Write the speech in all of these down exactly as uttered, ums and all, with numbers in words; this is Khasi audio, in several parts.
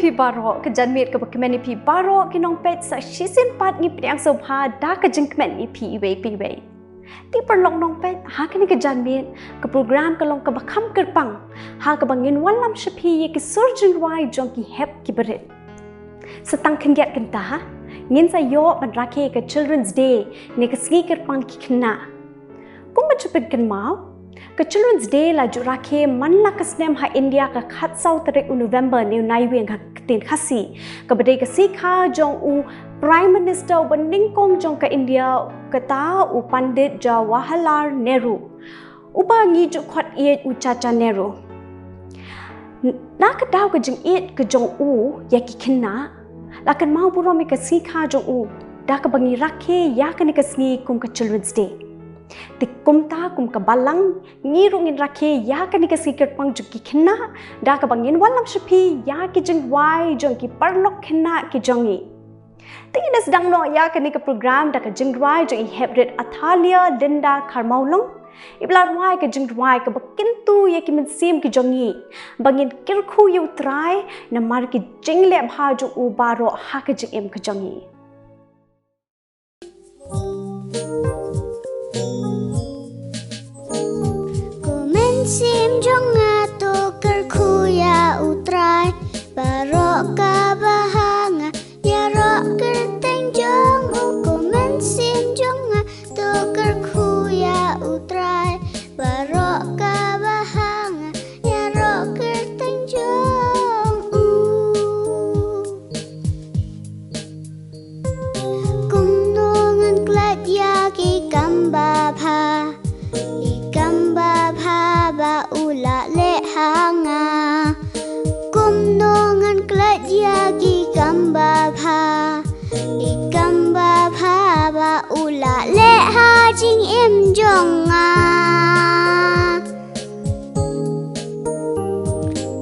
Phi baroh, ka janmiet kaba kmen ïa phi baroh ki nongpeit. Sa shisien pat ngi pdiang sngewbha da ka jingkmen ïa phi iwei pa iwei. Te paralok nongpeit, ha kane ka janmiet ka program ka long kaba kham kyrpang, ha kaba ngin wallam sha phi ïa ki sur jingrwai jong ki hep kiba rit. Sa tang khyndiat kynta, ngin sa ïoh ban rakhe ïa ka Children's Day, ne ka sngi kyrpang ki khynnah. Kumba ju pynkynmaw, ka Children's Day la ju rakhe man la ka snem ha India ka khatsaw tarik u November ne u Naiwieng ha ka ktien Khasi, kaba dei ka sngi kha jong u Prime Minister uba nyngkong jong ka India, kata u Pandit Jawaharlal Nehru, uba ngi ju khot ïeit u Chacha Nehru. Na ka daw ka jingïeit ka jong u ïa ki khynnah, la kynmaw burom ïa ka sngi kha jong u da kaba ngi rakhe ïa kane ka sngi kum ka Children's Day. Te kumta kum ka balang, ngi ruh ngin rakhe ïa kane ka sngi kyrpang jong ki khynnah da kaba ngin wallam sha phi ïa ki jingrwai jong ki paralok khynnah ki jong ngi. Te ngin sdang noh ïa kane ka program da ka jingrwai jong i heprit Athalia Linda Kharmawlong, iba la rwai ka jingrwai kaba kyntu ïa ki mynsiem ki jong ngi ba ngin kyrkhu ïa U Trai namar ki jingleh bha jong u baroh ha ka jingim ka jong ngi. Ko mynsiem jong nga to kyrkhu ïa U Trai, baroh kaba ha nga ïaroh kyrteng jong u. Ko mynsiem jong nga to kyrkhu ïa U Trai, baroh kaba ha nga ïaroh kyrteng jong u. Kumno ngan klet ïa ki kam babha, ki kam babha ba u la leh ha nga. Kumno ngan klet ïa ki kam babha, ki kam babha ba u la leh ha jingim jong nga.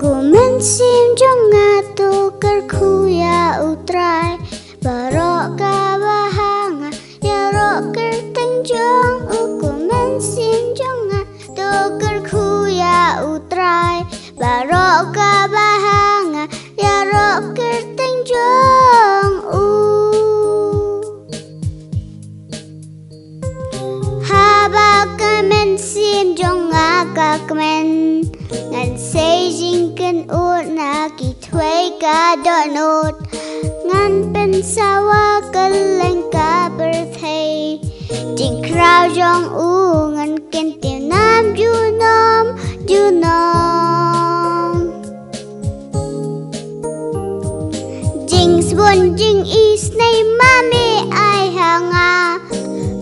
Ko mynsiem jong nga to kyrkhu ïa U Trai, baroh kaba ha nga ïaroh kyrteng jong u. Ko mynsiem jong nga to kyrkhu ïa U Trai, baroh kaba ha nga ïaroh kyrteng jong u. Haba ka mynsiem jong nga ka kmen, ngan sei jingkynnoh na ki thwei ka dohnud. Ngan pynsawa kylleng ka pyrthei, jingkhraw jong u ngan kyntiew nam junom junom. Jingsbun jingisynei ma me ai ha nga.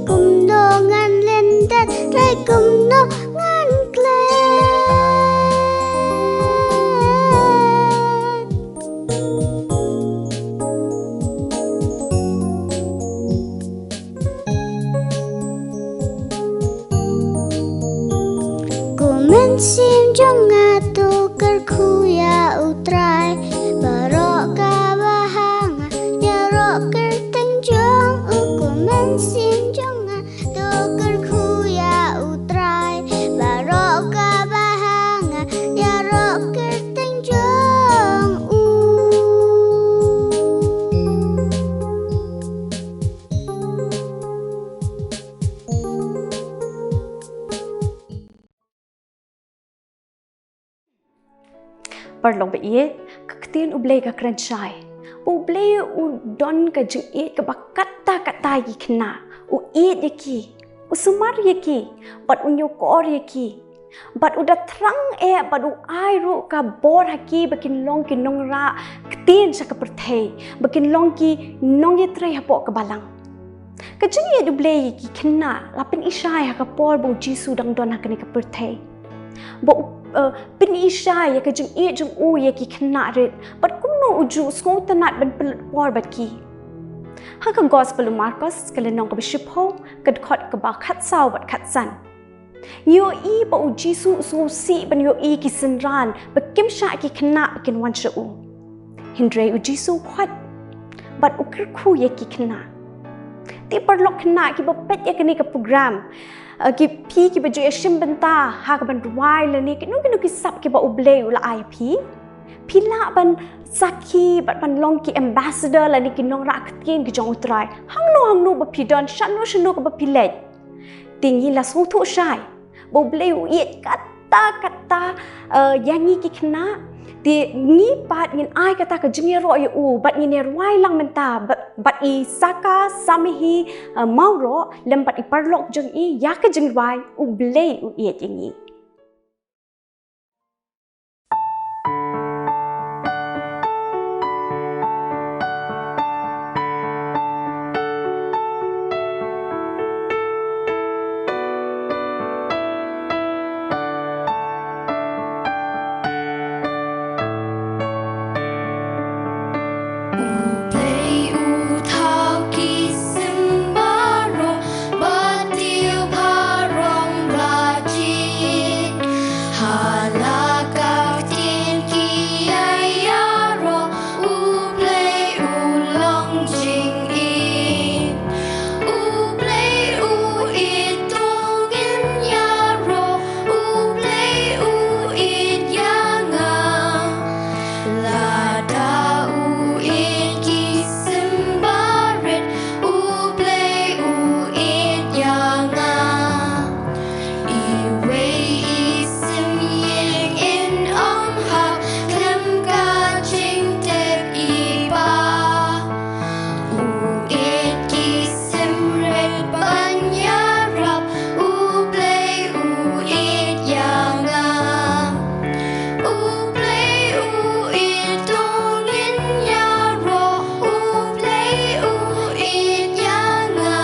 Kumno ngan lyndet, Trai, kumno ngan klet? Ko mynsiem jong nga to kyrkhu ïa U Trai, baroh kaba ha nga ïaroh kyrteng jong u. Ko mynsiem jong nga to kyrkhu ïa U Trai, baroh kaba ha nga ïaroh kyrteng jong u. Paralok ba ïeit, ka ktien U Blei ka kren shai ba U Blei u don ka jingïeit kaba katta katta ïa ki khynnah. U ïeit ïa ki, u sumar ïa ki, bad u ñiewkor ïa ki. Bad u da thrang eh, bad u ai ruh ka bor ha ki ba kin long ki nongrah ktien sha ka pyrthei, ba kin long ki nongïatrei hapoh ka balang. Ka jingïeit U Blei ïa ki khynnah la pyni shai ha ka por ba U Jisu dang don ha kane ka pyrthei. Ba u, eh, pyni shai ïa ka jingïeit jong u ïa ki khynnah rit, bad kumno u ju sngewtynnat ban pynlut por bad ki. Ha ka Gospel u Markos, ka lynnong kaba shiphew, ka dkhot kaba khatsaw bad khatsan, ngi ïohi ba U Jisu u sngewsih ban ïohi ki synran ba kim shah ki khynnah ba kin wan sha u. Hynrei U Jisu u khot bad u kyrkhu ïa ki khynnah. Te paralok khynnah kiba peit ïa kane ka program, eh, ki phi kiba ju ïashim bynta ha kaban rwai lane kino kino ki sap kiba U Blei u la ai ïa phi, Phi lah ban sakhi bad ban long ki ambassador lane ki nongrah ktien ki jong U Trai hangno hangno ba phi don, shano shano kaba phi leit. Te ngi la sngewthuh shai ba U Blei u ïeit katta katta, eh, ïa ngi ki khynnah. Te ngi pat ngin ai kata ka jingïaroh ïa u bad ngin ïarwai lang mynta bad, bad i Saka Samihi, eh, Mawroh lem bad i paralok jong i ïa ka jingrwai U Blei u ïeit ïa ngi. U Blei u thaw ki sim baroh, ba tiew pharong ba jied. Ha la ka ktien ki ïa ïaroh, U Blei u long jingïeit. U Blei u ïeit to ngin ïaroh, U Blei u ïeit ïa nga. Lada u ïeit ki sim barit, U Blei u ïeit ïa nga. Iwei i sim ïing in ym hap khlem ka jingtip i Bah. U ïeit ki sim rit ban ïarap, U Blei u ïeit ïa nga. U Blei u ïeit to ngin ïaroh, U Blei u ïeit ïa nga.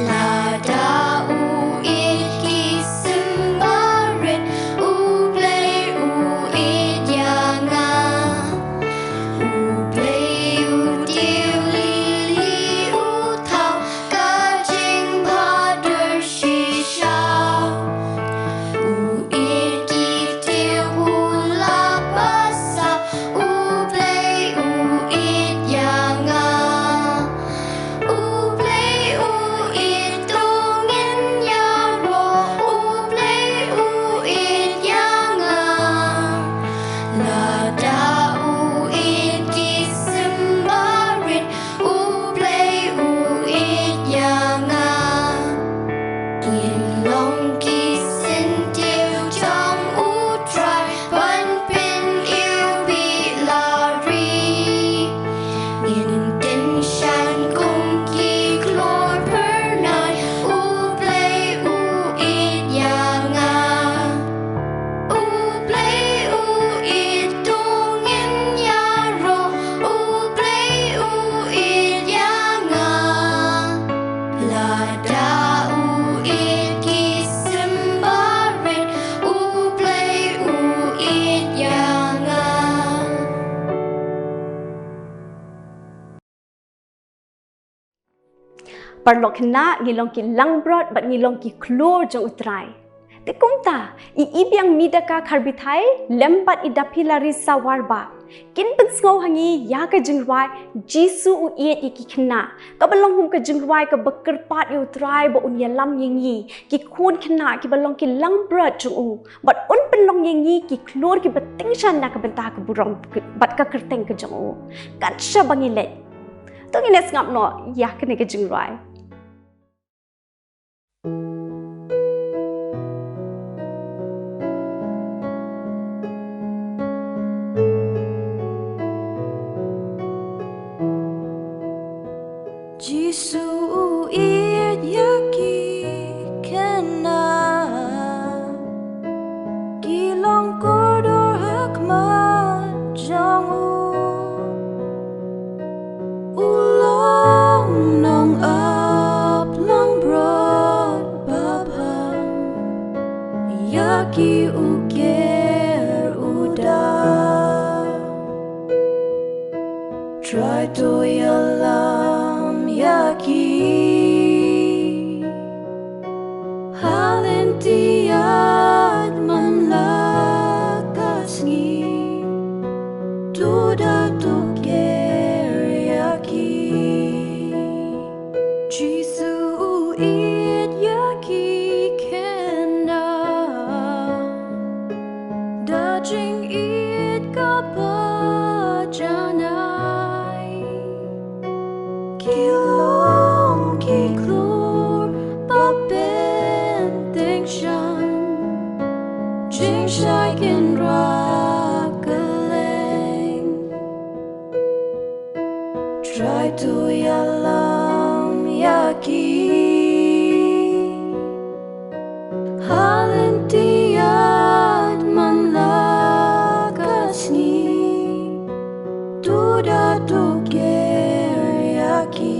Lada u ïeit ki sim barit, U Blei u ïeit ïa nga. U Blei u tiew lili, u thaw ka jingphader shisha. U ïeit ki tiew u la basa, U Blei u ïeit ïa nga. U Blei u ïeit to ngin ïaroh, U Blei u ïeit ïa nga. Lada u ïeit ki sim barit, U Blei u ïeit ïa nga. Ngin long ki syntiew jong U Trai ban pyniwbih la ri. Ngin kynshan kum ki khlur phyrnai, U Blei u ïeit ïa nga. U Blei u ïeit to ngin ïaroh, U Blei u ïeit ïa nga. Lada u ïeit ki sim barit, U Blei u ïeit ïa nga. Paralok khynnah, ngi long ki langbrot bad ngi long ki khlur jong U Trai. Te kumta, i Ibiang Midaka Kharbithai lem bad i Daphilarisa Warbah kin pynsngew ha ngi ïa ka jingrwai Jisu u ïeit ïa ki khynnah, kaba long kum ka jingrwai kaba kyrpad ïa U Trai ba un ïalam ïa ngi ki khun khynnah kiba long ki langbrot jong u, bad un pynlong ïa ngi ki khlur kiba tyngshaiñ na ka bynta ka burom bad ka kyrteng ka jong u. Kat shaba ngi leit, to ngin ïa sngap noh ïa kane ka jingrwai. Jisu u ïeit ïa ki khynnah ki long kordor ha khmat jong u. U long nongap langbrot babha, ïa ki u ker u da. Trai to ïalam ïa ki. Ha lynti ïaid man la ka sngi, to da to ker ïa ki. Jisu u ïeit ïa ki khynnah, da jingïeit Jingshai kin rah kylleng. Trai to ïalam ïa ki. Ha lynti ïaid man la ka sngi. To da to ker ïa ki.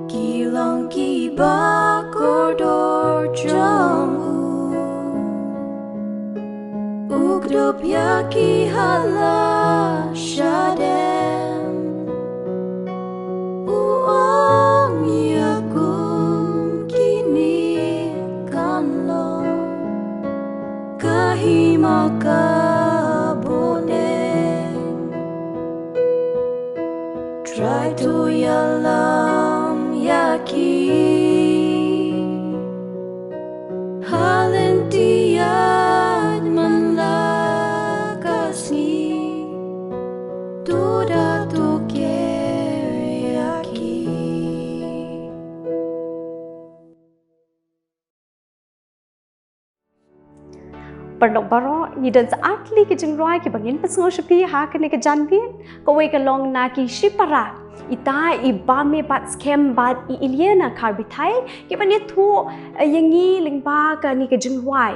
Ki long kiba kordor jong u. U kdup ïa ki ha la shadem. U ong ïa kum kine kan long ka hima ka bneng. Trai to ïalam ïa ki. Ha lynti ïaid man la ka sngi. To da to ker ïa ki. Paralok baroh, ngi don sa ar tylli ki jingrwai kiba ngin pynsngew sha phi ha kane ka janmiet. Kawei ka long na ki shipara, ita i Bame Batskhem bad i Iliana Kharbithai, kiban ïathuh, eh, ïa ngi lyngba kane ka jingrwai,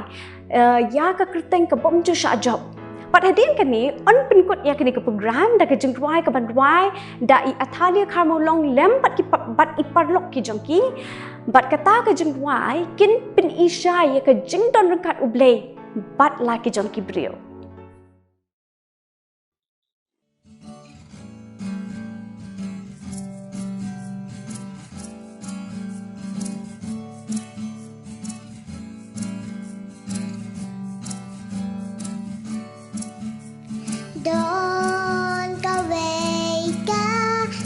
eh, ïa ka kyrteng Ka Bym Ju Shah Jop. Bad hadien kane, yn pynkut ïa kane ka program da ka jingrwai kaban rwai da i Athalia Kharmawlong lem bad ki pa-, bad i paralok ki jong ki. Bad kata ka jingrwai kin pyni shai ïa ka jingdon ryngkat U Blei bad la ki jong ki briew. Don kawei ka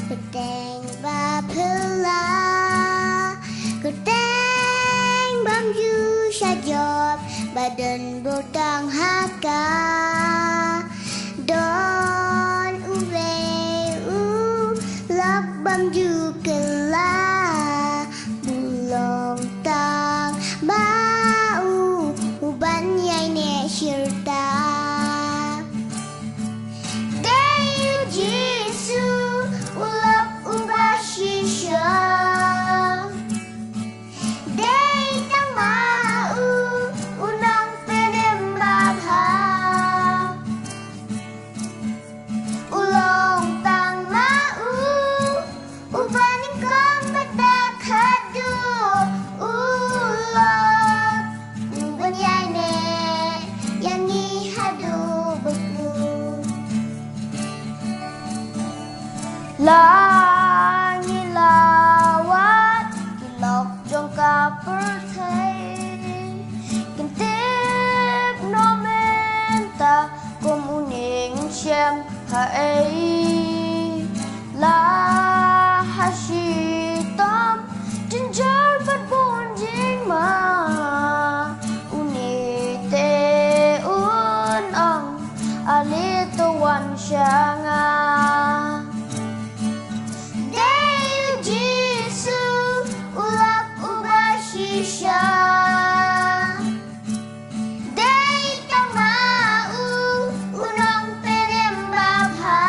kyrteng ba phylla, kyrteng bym ju shah jop, ba don bor tang ha ka. Don uwei u lok bym ju kylla, u long tang ba u, u ban ïaineh shirta. Dei u Jisu u lok uba shisha. Dei tang ma u, u nongpynim babha. U long tang ma u, uba nyngkong bad da haduh u lok, uban ïaineh ïa ngi haduh ba kut. La ngi la wad ki lok jong ka pyrthei, kin tip noh mynta kum une ngin shem haei. La ha shitom jynjar bad bun jingma, une te un ong, ale to wan sha nga. Dei u Jisu u lok uba shisha. Dei tang ma u, u nongpynim babha.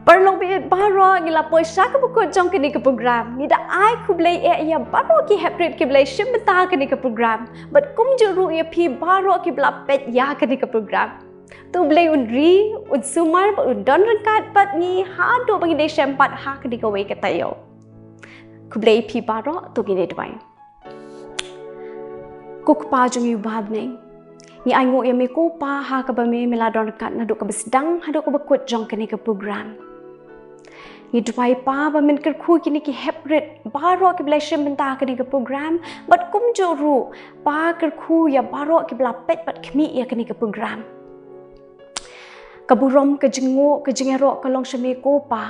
Paralok baieit baroh, ngi la poi sha kaba kut jong kane ka program. Ngi da ai khublei eh ïa baroh ki heprit kiba la shim bynta ha kane ka program. Bad kumjuh ruh ïa phi baroh kiba la peit ïa kane ka program. To U Blei un ri, un sumar bad un don ryngkat bad ngi haduh ba ngin ïashem pat ha kane kawei ka taïew. Khublei ïa phi baroh, to ngin ïa duwai. Ko Kpa jong ngi uba ha bneng, ngi ainguh ïa me ko Pa ha kaba me, me la don ryngkat naduh kaba sdang haduh kaba kut jong kane ka program. Ngi duwai Pa ba men kyrkhu ïa kine ki heprit baroh kiba la shim bynta ha kane ka program, bad kumjuh ruh Pa kyrkhu ïa baroh kiba la peit bad khmih ïa kane ka program. Ka burom, ka jingnguh, ka jingïaroh ka long sha me ko Pa.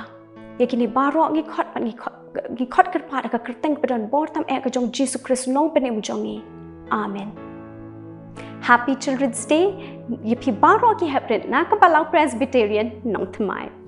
Ïa kine baroh ngi khot bad ngi khot, ngi khot kyrpad ha ka kyrteng kaba don bor tam eh ka jong U Jisu Khrist U Nongpynim jong ngi. Amen. Happy Children's Day ïa phi baroh ki heprit na ka Balang Presbyterian Nongthymmai.